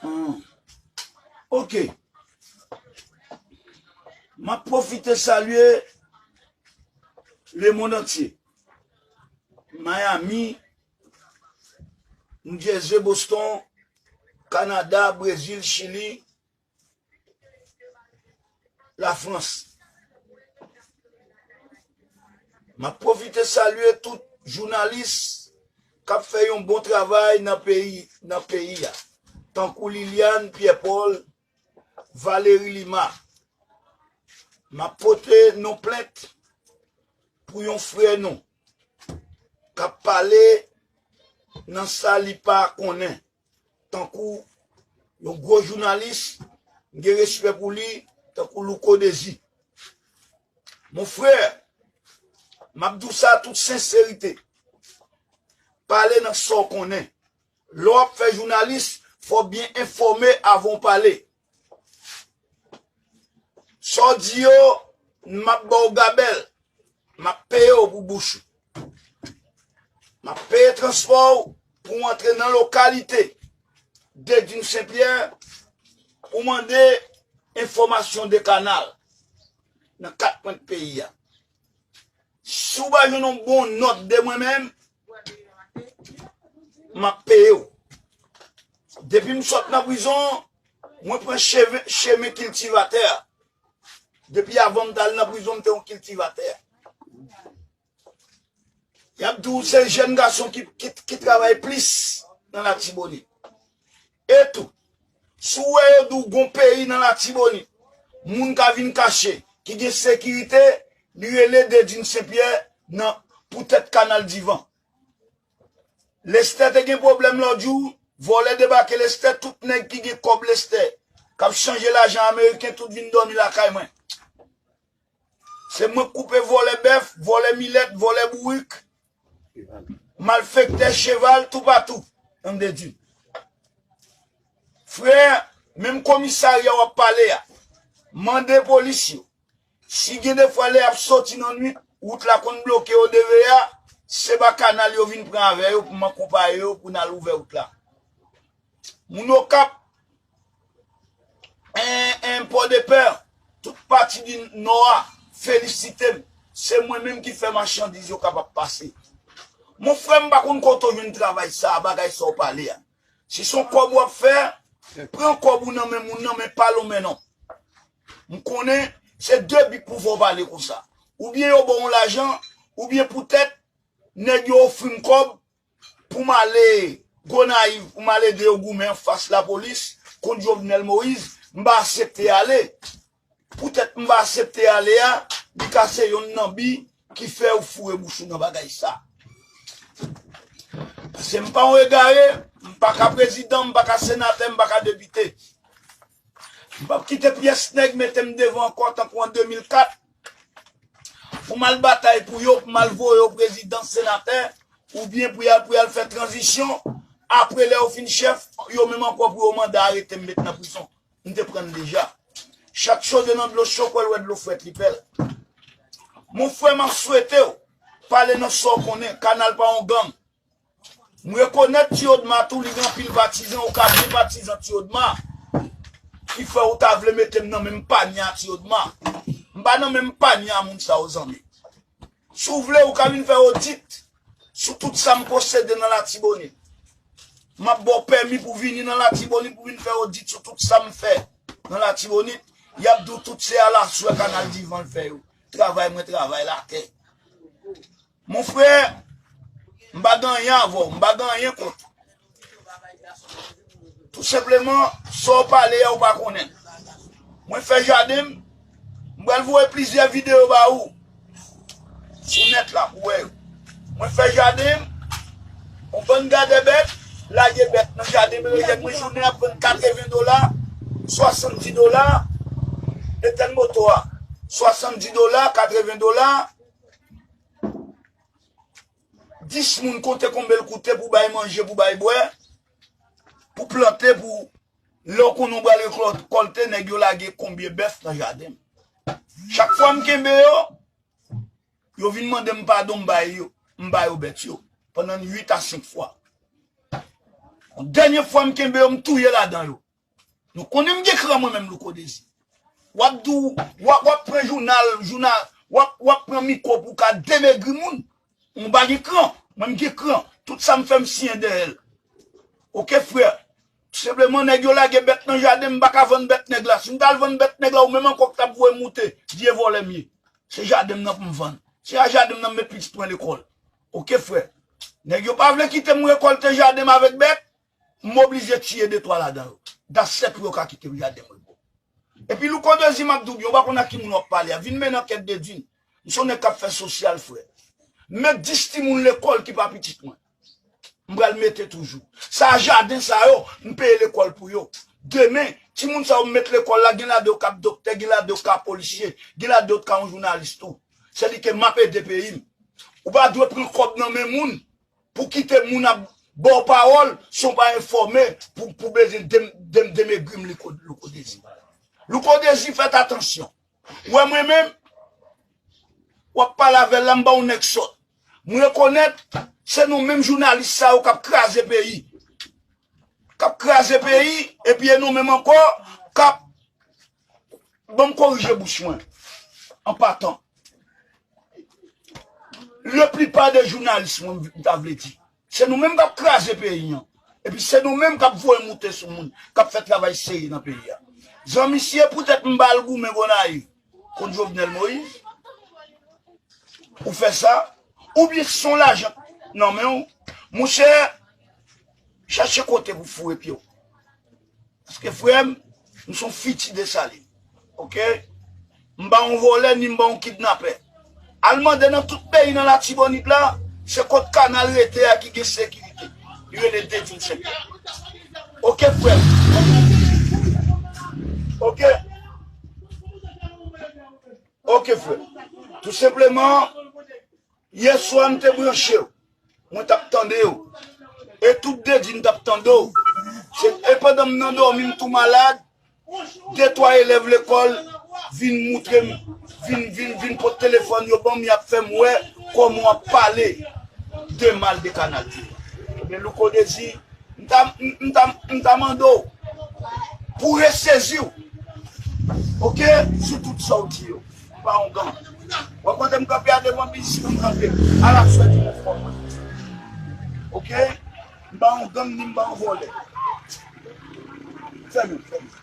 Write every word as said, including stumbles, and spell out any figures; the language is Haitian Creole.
Hmm. Ok. M ap pwofite salye lemonn antye. Miami, New Jersey, Boston, Kanada, Brezil, Chili, Lafrans. M ap pwofite salye tout jounalis k ap fè yon bon travay nan peyi, nan peyi a, tankou Liliane Pierre Paul, Valéry Lima. M ap pote non plent pou yon frè nou k ap pale nan sa li pa konnen, tankou yon gwo jounalis, m gen respè pou li, tankou Louko Dezi. Mon frè, m ap di w sa tout senserite. Pale nan sa w konnen. Lè w ap fè jounalis, fò w byen enfòme avan w pale. Sa w di yo, m ap ba w gabèl. M ap peye w pou bouch ou. M ap peye transpò w pou w antre nan lokalite Dedin Senpyè pou mande enfòmasyon de kanal nan kat kwen peyi a. Si w pa jwenn yon bon nòt de mwen menm, m ap peye w. Depi m sot nan prizon, mwen pran cheve, chemen kiltivatè a. Depi avan m t al nan prizon, m te yon kiltivatè. Y ap di w se jèn gason ki, ki, ki travay plis nan Latibonit. E tou, si w wè yo di w gon peyi nan Latibonit, moun ka vin kache, ki gen sekirite, li rele Dedin Senpyè nan poutèt Kanal Divan. Lestè te gen pwoblèm lòt jou, vòlè debake Lestè, tout nèg ki gen kòb Lestè, k ap chanje lajan ameriken, tout vin dòmi lakay mwen. Se mwen k koupe vòlè bèf, vòlè milèt, vòlè bourik, malfektè, cheval, toupatou. An de Dye. Frè, menm komisarya w ap pale a, mande polis yo. Si gen de fwa lè y ap soti nan nwit, wout la konn bloke yo de veya, se pa kanal yo vin pran avè yo pou m akonpaye yo pou n al ouvè wout la. Moun Okap, en, en, Pòdepè, tout pati di Nò a, felisite m. Se mwen menm ki fè machandiz yo kapab pase. Mon frè, m pa konn kote w jwenn travay sa a, bagay sa w pale a. Si se yon kòb w ap fè, pran kòb ou nan men moun nan, men pa lonmen non. M konnen se de bik pou fè w pale konsa. Oubyen yo ba w yon lajan, oubyen poutèt nèg yo ofri m kòb pou m ale Gonayiv, pou m al ede yo goumen anfas lapolis kont Jovenel Moïse, m pa aksepte ale. Poutèt m pa aksepte ale a, li ka se yonn nan bi ki fè ou foure bouch ou nan bagay sa. Paske m pa yon egare, m pa ka prezidan, m pa ka senatè, m pa ka depite. M p ap kite pyès nèg mete m devan ankò tankou an de mil kat, pou m al batay pou yo, pou m al voye yo prezidan, senatè, oubyen pou y al, pou y al fè tranzisyon. Apre, lè yo fin chèf, yo menm ankò pou yo mande arete m, met nan prizon. M te pran l deja. Chak chode nan dlo cho, kwè l wè dlo frèt li pè l. Mon frè, m ap swete w pale nan sa w konnen. Kanal pa yon gang. M rekonèt Ti Odma tou, li gen anpil patizan, ou ka byen patizan Ti Odma, ki fè ou ta vle mete m nan menm panye a Ti Odma. M pa nan menm panye a moun sa yo, zanmi. Si w vle, ou ka vin fè odit sou tout sa m posede nan Latibonit. M ap ba w pèmi pou vini nan Latibonit, pou vin fè odit sou tout sa m fè nan Latibonit. Y ap di w tout se alaswè Kanal Divan l fè yo. Travay mwen, travay latè. Mon frè, m pa gen anyen avè w, m pa gen anyen kont ou. Tou senpleman, sa w pale a, ou pa konnen l. Mwen fè jaden m, m pral voye plizyè videyo ba ou sou nèt la pou w wè yo. Mwen fè jaden m, yon bann gadè bèt, lage bèt nan jaden m, rejèt mwen jounen ap vann katreven dola, swasanndis dola, etèn moto a, swasanndis dola, katreven dola, dis moun konte konbyen l koute pou bay manje, pou bay bwè, pou plante, pou lè w konnen w pral rekòlte, nèg yo lage konbyen bèf nan jaden m. Chak fwa m kenbe yo, yo vin mande m padon, m bay yo, m ba yo bèt yo, pandan uit a senk fwa. Dènye fwa m kenbe yo, m touye ladan yo. Nou konnen m gen kran mwen menm, Louko Dezi. W ap di w, w ap, w ap pran jounal, jounal, w ap, w ap pran mikwo pou w ka demegri moun. M pa gen kran. Mwen m gen kran. Tout sa m fè m siyen dèyè l. Oke, frè. Tou senpleman, nèg yo lage bèt nan jaden, m pa ka vann bèt nèg la. Si m t al vann bèt nèg la, ou menm ankò k t ap voye m moute, vye vòlè m ye. Se jaden m nan pou m vann. Se a jaden m nan m met pitit mwen lekòl. Oke, frè. Nèg yo pa vle kite m rekòlte jaden m avèk bèt, m oblije tiye de twa ladan yo. That's it pou yo ka kite m jaden mwen bon. Epi Louko Dezi, m ap di w byen, ou pa konn ak ki moun w ap pale a. Vin mennen ankèt Dedin. M se yon nèg k ap fè sosyal, frè. M met dis timoun lekòl ki pa pitit mwen. M pral mete toujou. Sa a jaden sa yo, m peye lekòl pou yo. Demen, timoun sa yo m met lekòl la, gen ladan yo k ap doktè, gen ladan yo k ap polisye, gen ladan yo k ap yon jounalis tou. Se li ke m ap ede peyi m. Ou pa dwe pran kòb nan men moun pou kite moun ap ba w pawòl san w pa enfòme pou, pou bezwen dem, dem, demegri m Louko, Louko Dezi. Louko Dezi, fèt atansyon. Ou wè mwen menm, w ap pale avè l la, m ba w nèg sòt. M rekonèt, se nou menm jounalis sa yo k ap kraze peyi. K ap kraze peyi, epi e nou menm ankò, k ap, ban m korije bouch mwen, an patan. Leplipa de jounalis, mwen, m ta vle di, se nou menm k ap kraze peyi an. Epi se nou menm k ap voye moute sou moun, k ap fè travay serye nan peyi a. Zanmi, si e poutèt m ba l goumen Gonayiv kont Jovenel Moïse, ou fè sa, oubyen se yon lajan nan men w, monchè, chache kote pou foure pye w. Paske, frè m, m se yon fiti Desalin. Oke? M pa yon vòlè, ni m pa yon kidnapè. Al mande nan tout peyi nan Latibonit la, se kot kanal rete a ki gen sekirite. Li rele Dedin Sentè. Oke, frè m. Oke? Oke, frè. Tou senpleman, yè swa m te branche w. Mwen t ap tande w. E tout Dedin t ap tande w. Se, e pandan m nan dòmi, m tou malad, de twa elèv lekòl vin moutre m, vin, vin, vin pot telefòn yo ban m, y ap fè m wè kòman w ap pale de mal de Kanal Dye. Ebyen, Louko Dezi, m ta, m, m ta, m ta mande w pou w resezi w, oke, sou tout sa w di yo. M pa yon gang. W ap wè kote m kanpe a devan biznis pou m kanpe. Alaswè di mwen fò mwen. Oke? M pa yon gang ni m pa yon vòlè. Fèmen, fèmen.